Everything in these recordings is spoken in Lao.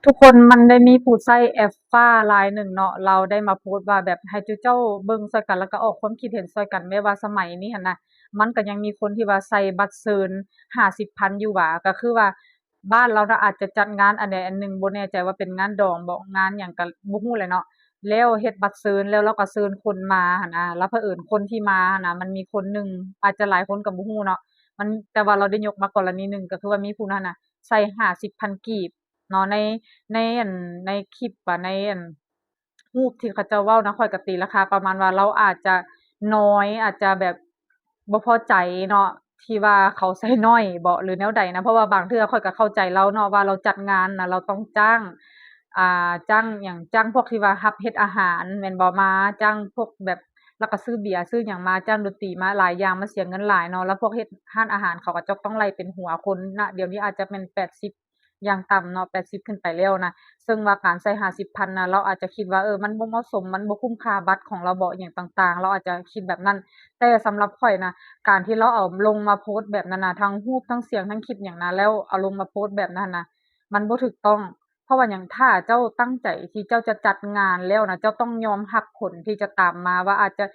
ທຸກຄົນ ມັນໄດ້ມີຜູ້ໃຊ້ແອັບຟ້າລາຍໜຶ່ງເນາະ ລາວໄດ້ມາໂພສວ່າແບບໃຫ້ເຈົ້າເຈົ້າເບິ່ງຊ່ອຍກັນ ແລ້ວກໍອອກຄວາມຄິດເຫັນຊ່ອຍກັນ ແມ້ວ່າສະໄໝນີ້ຫັ້ນນະ ມັນກໍຍັງມີຄົນທີ່ວ່າໃສ່ບັດເຊີນຫ້າສິບພັນຢູ່ຫວາ ກໍຄືວ່າບ້ານລາວນະອາດຈະຈັດງານອັນໃດອັນໜຶ່ງ ບໍ່ແນ່ໃຈວ່າເປັນງານດອງບໍ ງານຫຍັງກໍບໍ່ຮູ້ແຫຼະເນາະ ແລ້ວເຮັດບັດເຊີນ ແລ້ວລາວກໍເຊີນຄົນມາຫັ້ນນະ ແລ້ວພະເອີນຄົນທີ່ມາຫັ້ນນະ ມັນມີຄົນໜຶ່ງ ອາດຈະຫຼາຍຄົນກໍບໍ່ຮູ້ເນາະ ມັນ ແຕ່ວ່າລາວໄດ້ຍົກມາກໍລະນີໜຶ່ງ ກໍຄືວ່າມີຜູ້ນັ້ນນະໃສ່ຫ້າສິບພັນກີບ ເນາະ ໃນ ໃນອັນ ໃນຄລິບວ່າ ໃນອັນ ຮູບທີ່ເຂົາເຈົ້າເວົ້ານະ ຂ້ອຍກໍຕີລາຄາປະມານວ່າລາວອາດຈະນ້ອຍ ອາດຈະແບບບໍ່ພໍໃຈເນາະ ທີ່ວ່າເຂົາໃສ່ໜ້ອຍບໍ ຫຼືແນວໃດນະ ເພາະວ່າບາງເທື່ອຂ້ອຍກໍເຂົ້າໃຈລາວເນາະ ວ່າລາວຈັດງານນະ ລາວຕ້ອງຈ້າງ ອ່າ ຈ້າງຫຍັງ ຈ້າງພວກທີ່ວ່າຮັບເຮັດອາຫານແມ່ນບໍ່ ມາ ຈ້າງພວກແບບ ແລ້ວກໍຊື້ເບຍຊື້ຫຍັງມາ ຈ້າງດົນຕີມາ ຫຼາຍຢ່າງ ມັນເສຍເງິນຫຼາຍເນາະ ແລ້ວພວກເຮັດຮ້ານອາຫານເຂົາກໍຈະຕ້ອງໄລ່ເປັນຫົວຄົນນະ ດຽວນີ້ອາດຈະແມ່ນແປດສິບ ຢ່າງຕ່ຳເນາະ ແປດສິບຂຶ້ນໄປແລ້ວນະ ເຊິ່ງວ່າການໃສ່ຫ້າສິບພັນນະ ລາວອາດຈະຄິດວ່າ ເອີ ມັນບໍ່ເໝາະສົມ ມັນບໍ່ຄຸ້ມຄ່າບັດຂອງລາວບໍ ອີ່ຫຍັງຕ່າງໆ ລາວອາດຈະຄິດແບບນັ້ນ ແຕ່ສຳລັບຂ້ອຍນະ ການທີ່ລາວເອົາລົງມາໂພສແບບນັ້ນນະ ທັງຮູບ ທັງສຽງ ທັງຄລິບຫຍັງນະ ແລ້ວເອົາລົງມາໂພສແບບນັ້ນນະ ມັນບໍ່ຖືກຕ້ອງ ເພາະວ່າຫຍັງ ຖ້າເຈົ້າຕັ້ງໃຈທີ່ເຈົ້າຈະຈັດງານແລ້ວນະ ເຈົ້າຕ້ອງຍອມຮັບຜົນທີ່ຈະຕາມມາ ວ່າອາດຈະ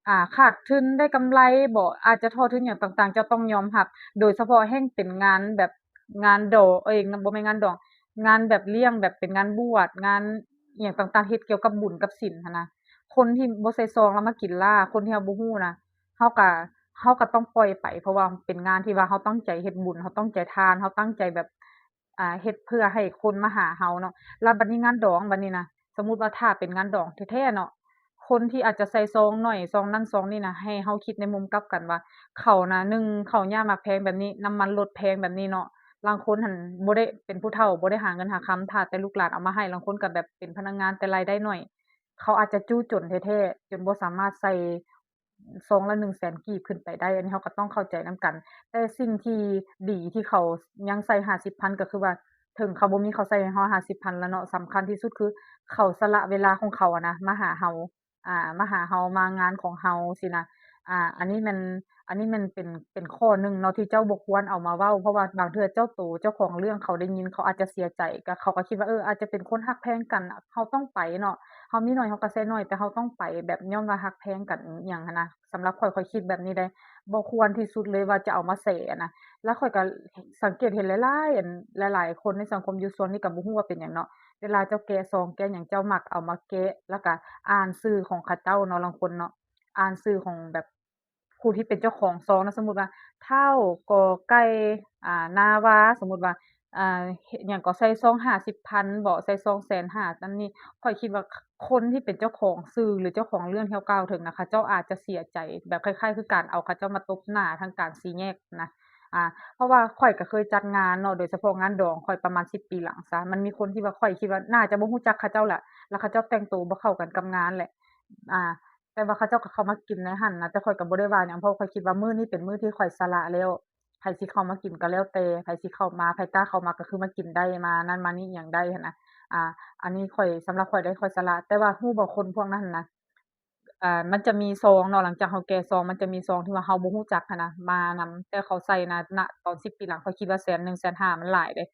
ອ່າ ຂາດທຶນ ໄດ້ກຳໄລບໍ ອາດຈະທໍ້ທຶນຫຍັງຕ່າງໆ ເຈົ້າຕ້ອງຍອມຮັບ ໂດຍສະເພາະແຮ່ງເປັນງານແບບ ງານດອງ ເອີຍ ບໍ່ແມ່ນງານດອງ ງານແບບລ້ຽງ ແບບເປັນງານບວດ ງານອີ່ຫຍັງຕ່າງໆ ເຮັດກ່ຽວກັບບຸນກັບສິນຫັ້ນນະ ຄົນທີ່ບໍ່ໃສ່ຊອງແລ້ວມາກິນຫຼ້າ ຄົນທີ່ເຮົາບໍ່ຮູ້ນະ ເຮົາກະ ເຮົາກະຕ້ອງປ່ອຍໄປ ເພາະວ່າເປັນງານທີ່ວ່າເຮົາຕັ້ງໃຈເຮັດບຸນ ເຮົາຕັ້ງໃຈທານ ເຮົາຕັ້ງໃຈແບບ ອ່າ ເຮັດເພື່ອໃຫ້ຄົນມາຫາເຮົາເນາະ ແລ້ວບັດນີ້ງານດອງ ບັດນີ້ນະ ສົມມຸດວ່າຖ້າເປັນງານດອງແທ້ໆເນາະ ຄົນທີ່ອາດຈະໃສ່ຊອງໜ້ອຍ ຊອງນັ້ນຊອງນີ້ນະ ໃຫ້ເຮົາຄິດໃນມຸມກັບກັນວ່າ ເຂົານະ ໜຶ່ງ ເຂົ້າຍາກໝາກແພງແບບນີ້ ນ້ຳມັນລົດແພງແບບນີ້ເນາະ ລາງຄົນຫັ້ນບໍ່ໄດ້ເປັນຜູ້ເຖົ້າ ບໍ່ໄດ້ຫາເງິນຫາຄຳ ຖ້າແຕ່ລູກຫຼານເອົາມາໃຫ້ ລາງຄົນກໍແບບເປັນພະນັກງານແຕ່ລາຍໄດ້ໜ້ອຍ ເຂົາອາດຈະຈູ້ຈົນແທ້ໆ ຈົນບໍ່ສາມາດໃສ່ ຊອງລະໜຶ່ງແສນກີບຂຶ້ນໄປໄດ້ ອັນນີ້ເຮົາກໍຕ້ອງເຂົ້າໃຈນຳກັນ ແຕ່ສິ່ງທີ່ດີທີ່ເຂົາຍັງໃສ່ຫ້າສິບພັນ ກໍຄືວ່າ ເຖິງເຂົາບໍ່ມີ ເຂົາໃສ່ໃຫ້ເຮົາຫ້າສິບພັນລະເນາະ ສຳຄັນທີ່ສຸດຄືເຂົາສະຫຼະເວລາຂອງເຂົາຫັ້ນນະ ມາຫາເຮົາ ອ່າ ມາຫາເຮົາ ມາງານຂອງເຮົາຊີ້ນະ ອ່າ ອັນນີ້ແມ່ນ ອັນນີ້ແມ່ນເປັນ ເປັນຂໍ້ໜຶ່ງເນາະ ທີ່ເຈົ້າບໍ່ຄວນເອົາມາເວົ້າ ເພາະວ່າບາງເທື່ອເຈົ້າໂຕເຈົ້າຂອງເລື່ອງເຂົາໄດ້ຍິນ ເຂົາອາດຈະເສຍໃຈ ກໍເຂົາກໍຄິດວ່າ ເອີ ອາດຈະເປັນຄົນຮັກແພງກັນ ເຮົາຕ້ອງໄປເນາະ ເຮົາມີໜ້ອຍເຮົາກໍໃສ່ໜ້ອຍ ແຕ່ເຮົາຕ້ອງໄປແບບຍ້ອນວ່າຮັກແພງກັນອີ່ຫຍັງຫັ້ນນະ ສຳລັບຂ້ອຍ ຂ້ອຍຄິດແບບນີ້ເດ້ ບໍ່ຄວນທີ່ສຸດເລີຍວ່າຈະເອົາມາແຊຫັ້ນນະ ແລ້ວຂ້ອຍກໍສັງເກດເຫັນຫຼາຍໆ ອັນ ຫຼາຍໆຄົນໃນສັງຄົມຢູ່ຊ່ວງນີ້ກໍບໍ່ຮູ້ວ່າເປັນຫຍັງເນາະ ເວລາເຈົ້າແກະຊອງແກະຫຍັງ ເຈົ້າມັກເອົາມາແກະ ແລ້ວກໍອ່ານຊື່ຂອງເຂົາເຈົ້າເນາະ ລາງຄົນເນາະ ອ່ານຊື່ຂອງແບບ ຜູ້ທີ່ເປັນເຈົ້າຂອງຊອງນະ ສົມມຸດວ່າ ທ້າວ ກ.ໄກ່ ອ່າ ນາວາ ສົມມຸດວ່າ ອ່າ ຫຍັງກໍ ໃສ່ຊອງຫ້າສິບພັນບໍ ໃສ່ຊອງແສນຫ້າ ອັນນີ້ ຂ້ອຍຄິດວ່າຄົນທີ່ເປັນເຈົ້າຂອງຊື່ ຫຼື ເຈົ້າຂອງເລື່ອງທີ່ເຮົາກ່າວເຖິງນະ ເຂົາເຈົ້າອາດຈະເສຍໃຈ ແບບຄ້າຍໆຄືການເອົາເຂົາເຈົ້າມາຕົບໜ້າທາງການສີ່ແຍກນະ ອ່າ ເພາະວ່າຂ້ອຍກໍເຄີຍຈັດງານເນາະ ໂດຍສະເພາະງານດອງຂ້ອຍປະມານສິບປີຫຼັງຊະ ມັນມີຄົນທີ່ວ່າຂ້ອຍຄິດວ່າໜ້າຈະບໍ່ຮູ້ຈັກເຂົາເຈົ້າລະ ແລ້ວເຂົາເຈົ້າແຕ່ງໂຕບໍ່ເຂົ້າກັນກັບງານແຫຼະ ອ່າ ແຕ່ວ່າເຂົາເຈົ້າກໍເຂົ້າມາກິນໃນຫັ້ນນະ ແຕ່ຂ້ອຍກໍບໍ່ໄດ້ວ່າຫຍັງ ເພາະຂ້ອຍຄິດວ່າມື້ນີ້ເປັນມື້ທີ່ຂ້ອຍສະຫຼະແລ້ວ ໃຜຊິເຂົ້າມາກິນກໍແລ້ວແຕ່ ໃຜຊິເຂົ້າມາ ໃຜກ້າເຂົ້າມາກໍຄືມາກິນໄດ້ ມານັ້ນມານີ້ຫຍັງໄດ້ຫັ້ນນະ ອ່າ ອັນນີ້ຂ້ອຍ ສຳລັບຂ້ອຍເດ້ ຂ້ອຍສະຫຼະ ແຕ່ວ່າຮູ້ບໍ່ ຄົນພວກນັ້ນນະ ອ່າ ມັນຈະມີຊອງເນາະ ຫຼັງຈາກເຮົາແກະຊອງ ມັນຈະມີຊອງທີ່ວ່າເຮົາບໍ່ຮູ້ຈັກຫັ້ນນະ ມານຳ ແຕ່ເຂົາໃສ່ນະ ນະ ຕອນສິບປີຫຼັງ ຂ້ອຍຄິດວ່າແສນໜຶ່ງ ແສນຫ້າ ມັນຫຼາຍເດ້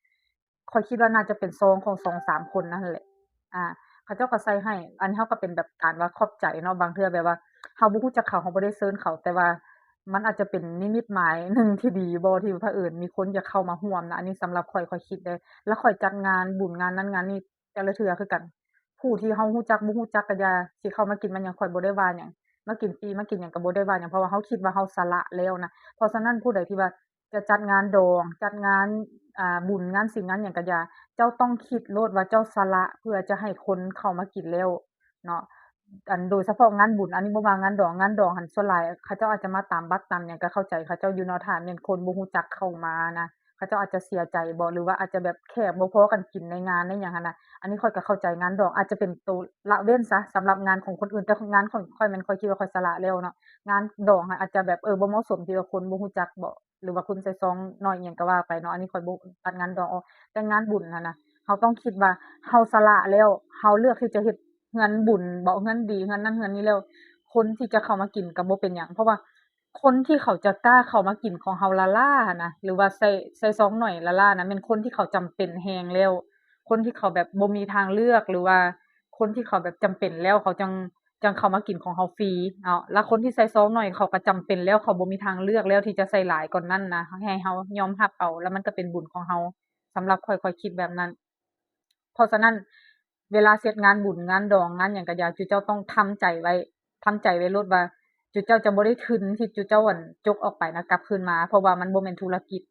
ຂ້ອຍຄິດວ່າໜ້າຈະເປັນຊອງຂອງສອງສາມຄົນນັ້ນແຫຼະ ອ່າ ເຂົາເຈົ້າກໍໃສ່ໃຫ້ ອັນນີ້ເຮົາກໍເປັນແບບການວ່າຂອບໃຈເນາະ ບາງເທື່ອແບບວ່າເຮົາບໍ່ຮູ້ຈັກເຂົາ ເຮົາບໍ່ໄດ້ເຊີນເຂົາ ແຕ່ວ່າມັນອາດຈະເປັນນິມິດໝາຍໜຶ່ງທີ່ດີບໍ ທີ່ພະເອີນມີຄົນຢາກເຂົ້າມາຮ່ວມນະ ອັນນີ້ສຳລັບຂ້ອຍ ຂ້ອຍຄິດເດ້ ແລ້ວຂ້ອຍຈັດງານບຸນງານນັ້ນງານນີ້ແຕ່ລະເທື່ອຄືກັນ ຜູ້ທີ່ເຮົາຮູ້ຈັກບໍ່ຮູ້ຈັກກໍຢ່າ ຊິເຂົ້າມາກິນມາຫຍັງ ຂ້ອຍບໍ່ໄດ້ວ່າຫຍັງ ມາກິນຟຣີມາກິນຫຍັງກໍບໍ່ໄດ້ວ່າຫຍັງ ເພາະວ່າເຮົາຄິດວ່າເຮົາສະຫຼະແລ້ວນະ ເພາະສະນັ້ນຜູ້ໃດທີ່ວ່າ ຈະຈັດງານດອງ ຈັດງານ ອ່າ ບຸນງານສິນງານຫຍັງກະຢ່າ ເຈົ້າຕ້ອງຄິດໂລດວ່າເຈົ້າສະຫຼະເພື່ອຈະໃຫ້ຄົນເຂົ້າມາກິນແລ້ວເນາະ ອັນ ໂດຍສະເພາະງານບຸນ ອັນນີ້ບໍ່ວ່າງານດອງ ງານດອງຫັ້ນສ່ວນຫຼາຍເຂົາເຈົ້າອາດຈະມາຕາມບັດຕາມຫຍັງ ກະເຂົ້າໃຈເຂົາເຈົ້າຢູ່ເນາະ ຖ້າແມ່ນຄົນບໍ່ຮູ້ຈັກເຂົ້າມານະ ເຂົາເຈົ້າອາດຈະເສຍໃຈບໍ ຫຼືວ່າອາດຈະແບບແຂກບໍ່ພໍກັນກິນໃນງານໃນຫຍັງຫັ້ນນະ ອັນນີ້ຂ້ອຍກະເຂົ້າໃຈ ງານດອງອາດຈະເປັນໂຕລະເວັ້ນຊະ ສຳລັບງານຂອງຄົນອື່ນ ແຕ່ງານຂອງຂ້ອຍແມ່ນຂ້ອຍຄິດວ່າຂ້ອຍສະຫຼະແລ້ວເນາະ ງານດອງຫັ້ນອາດຈະແບບ ເອີ ບໍ່ເໝາະສົມທີ່ວ່າຄົນບໍ່ຮູ້ຈັກບໍ ຫຼືວ່າຄົນໃສ່ຊອງໜ້ອຍອີ່ຫຍັງກໍວ່າໄປເນາະ ອັນນີ້ຂ້ອຍບໍ່ຕັດງານດອງອອກ ແຕ່ງານບຸນຫັ້ນນະ ເຮົາຕ້ອງຄິດວ່າເຮົາສະຫຼະແລ້ວ ເຮົາເລືອກທີ່ຈະເຮັດເຮືອນບຸນເບາະ ເຮືອນດີ ເຮືອນນັ້ນເຮືອນນີ້ແລ້ວ ຄົນທີ່ຈະເຂົ້າມາກິນກໍບໍ່ເປັນຫຍັງ ເພາະວ່າຄົນທີ່ເຂົາຈະກ້າເຂົ້າມາກິນຂອງເຮົາລ້າໆຫັ້ນນະ ຫຼືວ່າໃສ່ ໃສ່ຊອງໜ້ອຍລ້າໆນະ ແມ່ນຄົນທີ່ເຂົາຈຳເປັນແຮງແລ້ວ ຄົນທີ່ເຂົາແບບບໍ່ມີທາງເລືອກ ຫຼືວ່າຄົນທີ່ເຂົາແບບຈຳເປັນແລ້ວ ເຂົາຈັ່ງ ຈັ່ງເຂົ້າມາກິນຂອງເຮົາຟຣີເນາະ ລະຄົນທີ່ໃສ່ຊອງໜ້ອຍ ເຂົາກໍຈຳເປັນແລ້ວ ເຂົາບໍ່ມີທາງເລືອກແລ້ວທີ່ຈະໃສ່ຫຼາຍກ່ອນນັ້ນນະ ໃຫ້ເຮົາຍອມຮັບເອົາ ລະມັນກໍເປັນບຸນຂອງເຮົາ. ສຳລັບຂ້ອຍ ຂ້ອຍຄິດແບບນັ້ນ. ເພາະສະນັ້ນ ເວລາເຮັດງານບຸນ ງານດອງ ງານຫຍັງກໍຢ່າ ຈຸເຈົ້າຕ້ອງທຳໃຈໄວ້ ທຳໃຈໄວ້ໂລດວ່າ ຈຸເຈົ້າຈະບໍ່ໄດ້ທຶນທີ່ຈຸເຈົ້າ ອັນ ຈົກອອກໄປນະ ກັບຄືນມາ ເພາະວ່າມັນບໍ່ແມ່ນທຸລະກິດ